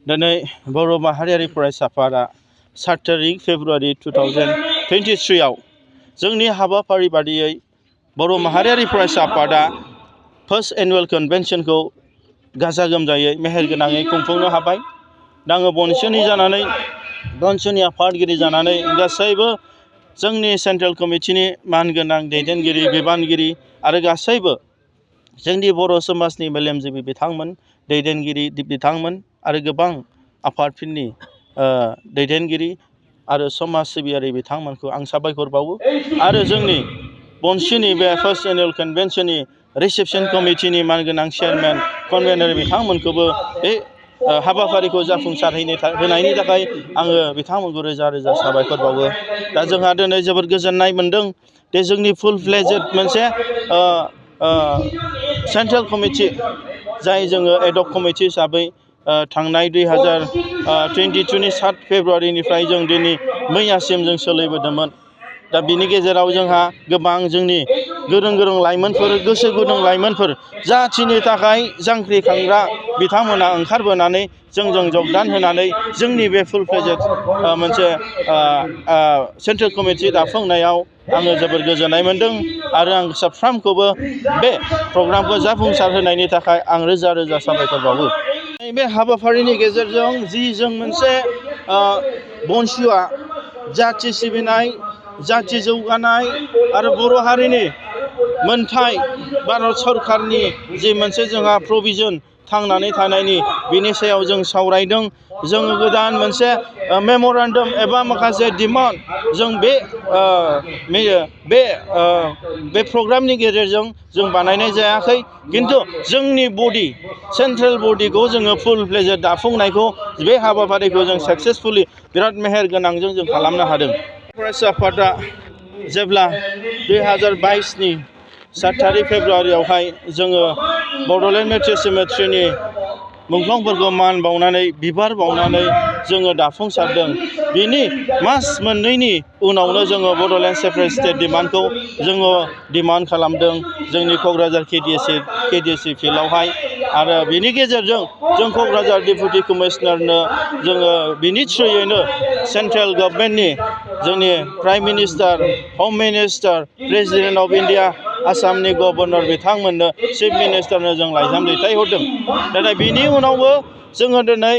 दिनै बर' माहारियारि फरायसा आफादा 7 तारिख फेब्रुवारि 2023 जोंनि हाबाफारि बादियै बर' माहारियारि फरायसा आफादा फार्स्ट एनुवेल कन्भेन्सनखौ गाजा गोमजायै मेहेरगोनाङै खुंफुंनो हाबाय। दा आङो बनस'नि आफादगिरि जानानै गासैबो जोंनि सेन्ट्रेल कमिटिनि मानगोनां दैदेनगिरि बिबानगिरि आरो गासैबो जोंनि बर' समाजनि मेलेमजिबि बिथांमोन दैदेनगिरि बिथांमोन आरो गोबां आफादफोरनि दैदेनगिरि आरो समाज सिबियारि बिथांमोनखौ आं साबायखर बावो आरो जोंनि बनस'नि बे फार्स्ट एनुवेल कन्भेन्सननि रिसेपसन कमिटिनि मानगोनां चेयारमेन कनभेनर बिथांमोनखौबो बे हाबाफारिखौ जाफुंसार होनायनि थाखाय आङो बिथांमोनखौ रोजा रोजा साबायखर बावो। दा जोंहा दिनै जोबोद गोजोननाय मोनदों दि जोंनि फुल फ्लेजेड मोनसे सेन्ट्रेल कमिटि जाय जोङो एडक कमिटि हिसाबै थांनाय 2022नि 7 फेब्रुवारिनिफ्राय जों दिनै मैयासिम जों सोलिबोदोंमोन। दा बिनि गेजेराव जोंहा गोबां जोंनि गोरों लाइमोनफोर गोसो गुदुं लाइमोनफोर जाथिनि थाखाय जांख्रिखांग्रा बिथांमोना ओंखारबोनानै जोंजों जगदान होनानै जोंनि बे फुल फ्लेजेड मोनसे सेन्ट्रेल कमिटि दाफुंनायाव आङो जोबोर गोजोननाय मोनदों आरो आं साफ्रोमखौबो बे प्रग्रामखौ जाफुंसार होनायनि थाखाय आं रोजा रोजा साबायखर बावो। बे हाबाफारिनि गेजेरजों जों मोनसे बनस'आ जाथि सिबिनाय जाथि जौगानाय आरो बर' हारिनि मोनथाय भारत सरकारनि जि मोनसे जोंहा प्रभिजन थांनानै थानायनि बिनि सायाव जों सावरायदों। जोङो गोदान मोनसे मेम'रेन्डाम एबा माखासे डिमान्ड जों बे प्रग्रामनि गेजेरजों जों बानायनाय जायाखै, खिन्थु जोंनि बडि सेन्ट्रेल बडिखौ जोङो फुल फ्लेजेड दाफुंनायखौ बे हाबाफारिखौ जों साक्सेसफुलि बिराद मेहेरगोनांजों जों खालामनो हादों। फरायसा आफादा जेब्ला 2022नि 7 तारिख फेब्रुवारियावहाय जोङो बड'लेण्ड मेट्रिक सिमेट्रिनि मुंख्लंफोरखौ मान बावनानै बिबार बावनानै जोङो दाफुंसारदों। बिनि मास मोननैनि उनावनो जोङो बड'लेण्ड सेपारेट स्टेट डिमान्डखौ जोङो डिमान्ड खालामदों जोंनि क'क्राझार केडिसि फिल्डआवहाय। आरो बिनि गेजेरजों जों क'क्राझार डेपुटि कमिशनारनो जोङो बिनि थ्रुयैनो सेन्ट्रेल गभर्नमेन्टनि जोंनि प्राइम मिनिस्टार हम मिनिस्टार प्रेसिडेन्ट अफ इन्डिया आसामनि गभर्नर बिथांमोननो चिफ मिनिस्टारनो जों लाइजाम दैथायहरदों। नाथाय बिनि उनावबो जोङो दिनै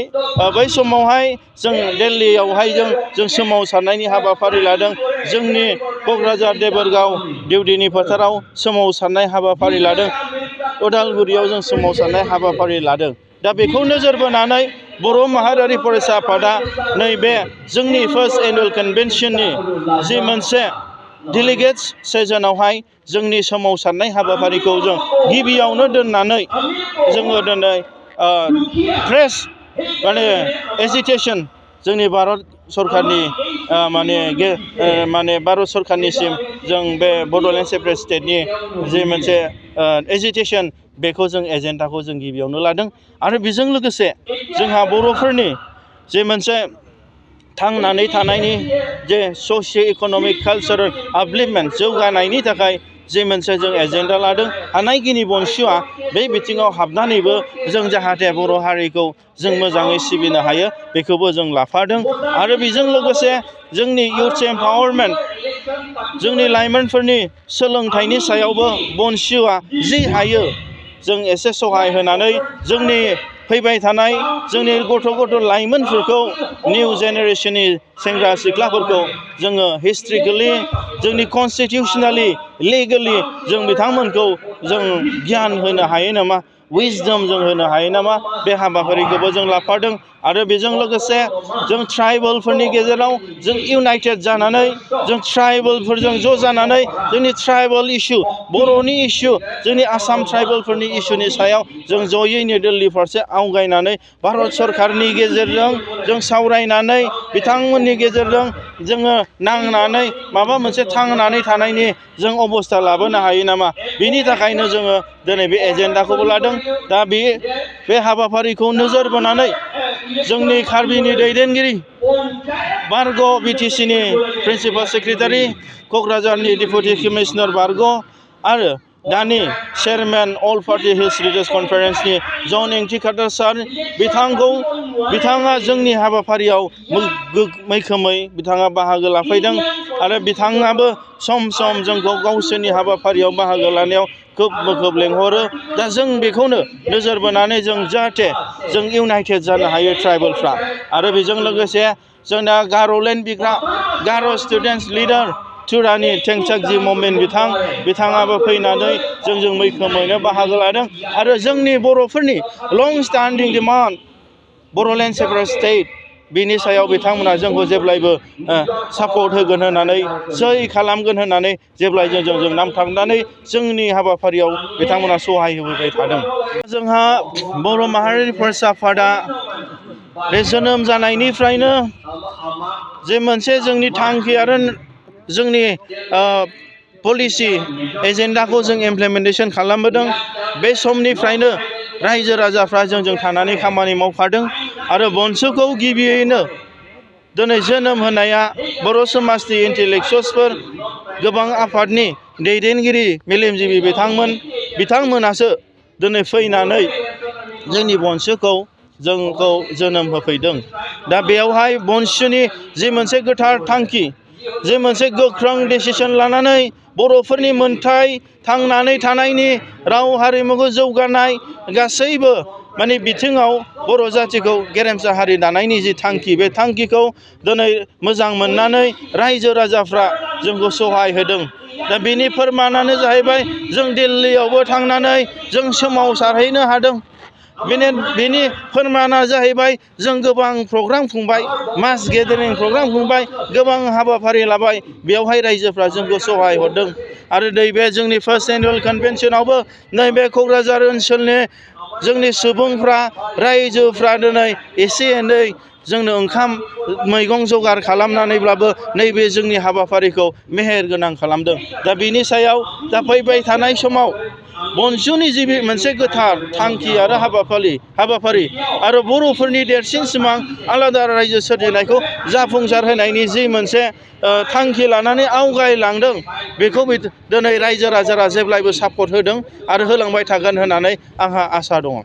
बै समावहाय जों दिल्लीयावहाय जों सोमावसारनायनि हाबाफारि लादों। जोंनि क'क्राझार देबोरगाव देउदिनि फोथाराव सोमावसारनाय हाबाफारि लादों। उदालगुरियाव जों सोमावसारनाय हाबाफारि लादों। दा बेखौ नोजोर बोनानै बर' माहारियारि फरायसा आफादा नैबे जोंनि फार्स्ट एनुवेल कन्भेन्सननि जि मोनसे डेलिगेट्स सेसनावहाय जोंनि सोमावसारनाय हाबाफारिखौ जों गिबियावनो दोननानै जोङो दिनै फ्रेश एजिटेसन जोंनि भारत सरकारनि भारत सरकारनिसिम जों बे बड'लेण्ड सेपारेट स्टेटनि जि मोनसे एजिटेसन बेखौ जों एजेन्डाखौ जों गिबियावनो लादों। आरो बेजों लोगोसे जोंहा बर'फोरनि जे मोनसे थांनानै थानायनि जे ससिय' इक'नमिक कालचारेल आपलिफ्टमेन्ट जौगानायनि थाखाय जे मोनसे जों एजेन्डा लादों। हानायखिनि बनस'आ बे बिथिङाव हाबनानैबो जों जाहाथे बर' हारिखौ जों मोजाङै सिबिनो हायो बेखौबो जों लाफादों। आरो बेजों लोगोसे जोंनि इउथ एम्पावारमेन्ट जोंनि लाइमोनफोरनि सोलोंथाइनि सायावबो बनस'आ जि हायो जों एसे सहाय होनानै जोंनि फैबाय थानाय जोंनि गथ' लाइमोनफोरखौ निउ जेनेरेसननि सेंग्रा सिख्लाफोरखौ जोङो हिस्ट्रिकेलि जोंनि कनस्टिटिउसनेलि लिगेलि जों बिथांमोनखौ जों गियान होनो हायो नामा, विजडम जों होनो हायो नामा, बे हाबाफारिखौबो जों लाफादों। आरो बेजों लोगोसे जों ट्राइबेलफोरनि गेजेराव जों इउनाइटेड जानानै जों ट्राइबेलफोरजों ज' जानानै जोंनि ट्राइबेल इस्यु बर'नि इस्यु जोंनि आसाम ट्राइबेलफोरनि इस्युनि सायाव जों जयैनो दिल्ली फारसे आवगायनानै भारत सरकारनि गेजेरजों जों सावरायनानै बिथांमोननि गेजेरजों जोङो नांनानै माबा मोनसे थांनानै थानायनि जों अबस्था लाबोनो हायो नामा, बिनि थाखायनो जोङो दिनै बे एजेन्डाखौबो लादों। दा बे हाबाफारिखौ नोजोर बोनानै जोंनि कार्बिनि दैदेनगिरि बारग' बिटिसिनि प्रिन्सिपाल सेक्रेटारि क'क्राझारनि डेपुटि कमिशनार बारग' आरो दानि chairman all party hills lidars कनफारेन्सनि जन एंटिकाटर सार बिथाङा जोंनि हाबाफारियाव मैखोमै बिथाङा बाहागो लाफैदों आरो बिथाङाबो सम सम जोंखौ गावसोरनि हाबाफारियाव बाहागो लानायाव खोब लेंहरो दा जों बेखौनो नोजोर बोनानै जों जाहाथे जों इउनाइटेड जानो हायो ट्राइबेलफ्रा आरो बेजों लोगोसे जोंना गार'लेण्ड बिग्रा गार' स्टुडेन्टस लिडार टुरानि टेंसाकजि ममेन बिथाङाबो फैनानै जोंजों मैखोमैनो बाहागो लादों आरो जोंनि बर'फोरनि लं स्टान्डिं डिमान्ड बड'लेण्ड सेपारेट स्टेट बिनि सायाव बिथांमोना जोंखौ जेब्लायबो सापर्ट होगोन होननानै जै खालामगोन होननानै जेब्लायबो जों नांथाबनानै जोंनि हाबाफारियाव बिथांमोना सहाय होबोबाय थादों। जोंहा बर' माहारिनि फरायसा आफादा बे जोनोम जानायनिफ्रायनो जे मोनसे जोंनि थांखि आरो जोंनि पलिसि एजेन्डाखौ जों इमप्लिमेन्टेसन खालामबोदों बे समनिफ्रायनो रायजो राजाफ्रा जोंजों थानानै खामानि मावफादों आरो बनसुखौ गिबियैनो दिनै जोनोम होनाया बर' समाजनि इन्टेलेक्सुवेल्सफोर गोबां आफादनि दैदेनगिरि मेलेमजिबि बिथांमोनासो दिनै फैनानै जोंनि बनसुखौ जोंखौ जोनोम होफैदों। दा बेयावहाय बनसुनि जि मोनसे गोथार थांखि जे मोनसे गोख्रों डिसिसन लानानै बर'फोरनि मोन्थाय थांनानै थानायनि राव हारिमुखौ जौगानाय गासैबो माने बिथिङाव बर' जाथिखौ गेरेमसा हारि दानायनि जि थांखि बे थांखिखौ दिनै मोजां मोननानै रायजो राजाफ्रा जोंखौ सहाय होदों। दा बेनि फोरमानानो जाहैबाय जों दिल्लीयावबो थांनानै जों सोमावसारहैनो हादों। बेनि फोरमाना जाहैबाय जों गोबां प्रग्राम खुंबाय मास गेदारिं प्रग्राम खुंबाय गोबां हाबाफारि लाबाय बेवहाय रायजोफ्रा जोंखौ सहाय हरदों आरो नैबे जोंनि फार्स्ट एनुवेल कनभेनसनावबो नैबे क'क्राझार ओनसोलनि जोंनि सुबुंफ्रा रायजोफ्रा दिनै एसे एनै जोंनो ओंखाम मैगं जगार खालामनानैब्लाबो नैबे जोंनि हाबाफारिखौ मेहेर गोनां खालामदों। दा बेनि सायाव दा फैबाय थानाय समाव बनसुनि जि मोनसे गोथार थांखि आरो हाबाफारि आरो बर'फोरनि देरसिन सिमां आलादा रायजो सोरजिनायखौ जाफुंसार होनायनि जि मोनसे थांखि लानानै आवगायलांदों बेखौ दिनै रायजो राजाया जेब्लायबो सापर्ट होदों आरो होलांबाय थागोन होननानै आंहा आसा दङ।